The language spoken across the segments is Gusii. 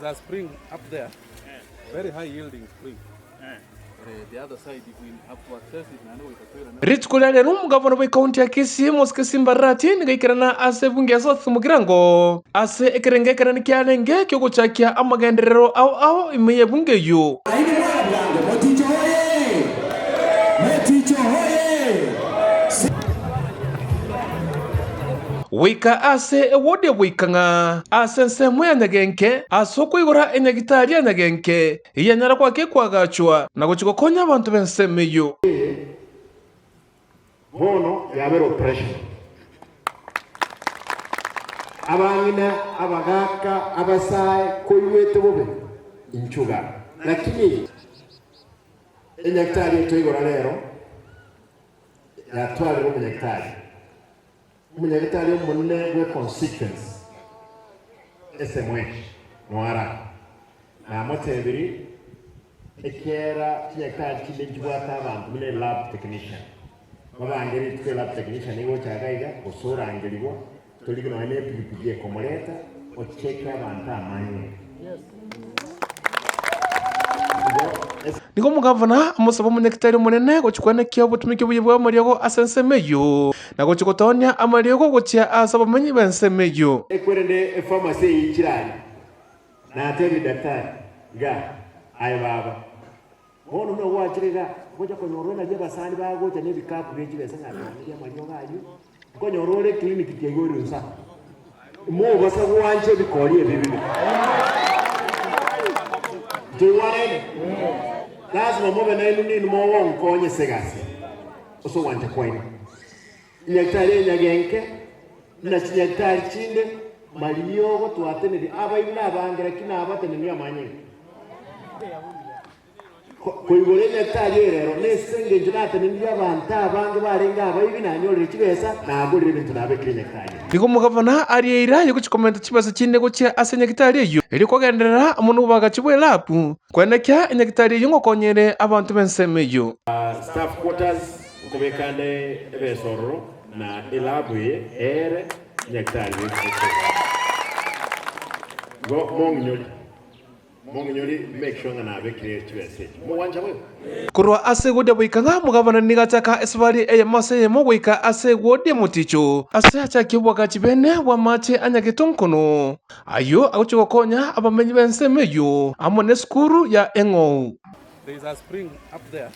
a spring up there, very high yielding spring. The other side if we have to access it naende goika toirane. Rituko ria rero omogavana bw'ekaunti ya Kisii Mosike Simba Arati nigo aikerana ase ebunge ya South Mugirango ase ekerengo ekenene kiarenge kiogochakia amagenderero ao ao ime y'ebunge eyio. Nainwe mwana bwango, moticho hoye! Moticho hoye! Goika ase ewodi ya goika ng'a ase ensemo ya nyagenke ase okoigora enyagitari ya nyagenke eyanyara goaka ekwagachwa na gochia gokonya abanto b'ensemo eyio. Bono yabera operation. Abang'ina, abagaka, abasae koigwete bobe inchuga. Lakini enyagitari etoigora rero yatwarire omonyagitari. Omonyagitari omonene bwe constituency SMH Noara namotebiri ekiera chinyagitari chinde nchibwate abanto buna elab technician babange rituko elab technician egocha iga iga gose orangerigwa torigi nonya ne epigipigi ekomoreta ocheke abanto amanyinga. Nigo omogavana amosaba omonyakitari omonene gochia koenekia obotumiki obuya bw'amariogo ase ensemo eyio, na gochia gotoonia amariogo gochia ase abamenyi b'ensemo eyio. Ekwerende epharmacy eye ichire aria, natebirie daktari, iga, Aye baba, bono buna gwachire iga, ngocha konyora ore nario abasani bagocha na ebikapu bie chibesa ng'a toonerie amariogo ayio, nkonyora ore eclinic kiaigorire inse aa. Mobasa gwancha ebikori ebi bibe. Ntoigwanaine? Lasima mobe nainwe ninwe mogonkonya ase egasi eye, ase ogwancha kwaino. Nyagetari enyagenke, na chinyagetari chinde, mariogo twateneria abaibwi na abange, lakini nabatenenia amanyinga. Koigora enyagitari eye rero nese engencho natenenirie abanto abange barenge abaibi, nanyorire chibesa, nagorire ebinto nabekire enyagitari eye. Nigo omogavana aria eira y'ogochia komenta chibesa chinde gochia ase enyagitari eyio, erio kogenderera amo noboagachi bw'elabu, koenekia enyagitari eyio ngokonyere abanto b'ensemo eyio. Staff quarters nkobeka nde ebesa ororo na elabu eye ere enyagitari ekogacha. Igo mong'inyori. Mong'inyori make sure ng'a nabekire chibesa echi. Mogwancha boigo? Korwa ase egodi ya boika ng'a omogabana nigo achaka esabari eyemo ase eyemo goika ase egodi y'omoticho, ase achakie obwagachi bene bw'amache a Nyagetonkono, ayio agochia gokonya abamenyi b'ensemo eyio amo nesukuru ya Eng'ou. There is a spring up there,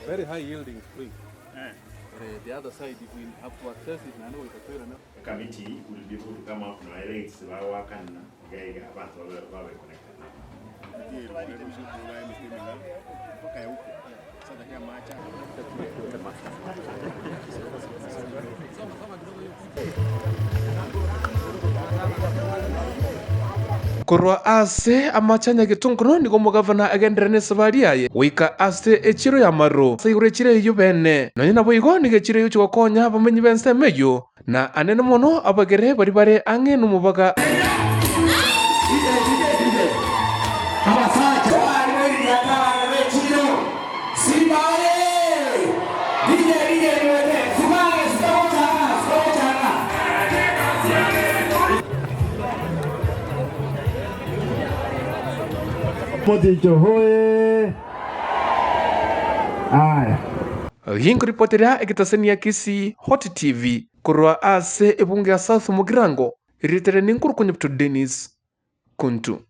very high yielding spring. The other side if we have to access it naende goika toirane. Ecommittee will be able to come up nonya rates bagoakanana iga iga abanto babe babe connected. Korwa ase amache a Nyagetunkuno nigo omogavana agenderere nesabari yaye goika ase echiro y'amaru ase igoro echiro eyio bene. Nonya naboigo nigo echiro eyio egochia gokonya abamenyi b'ensemo eyio, na anene mono abagere baria bare ang'e nomobaga. Moticho hoye! Aya. Ginkoripoteria egetaseni ya Kisii Hot TV korwa ase ebunge ya South Mugirango, rieta riane nkorokwa Nyabuto Dennis Kuntu.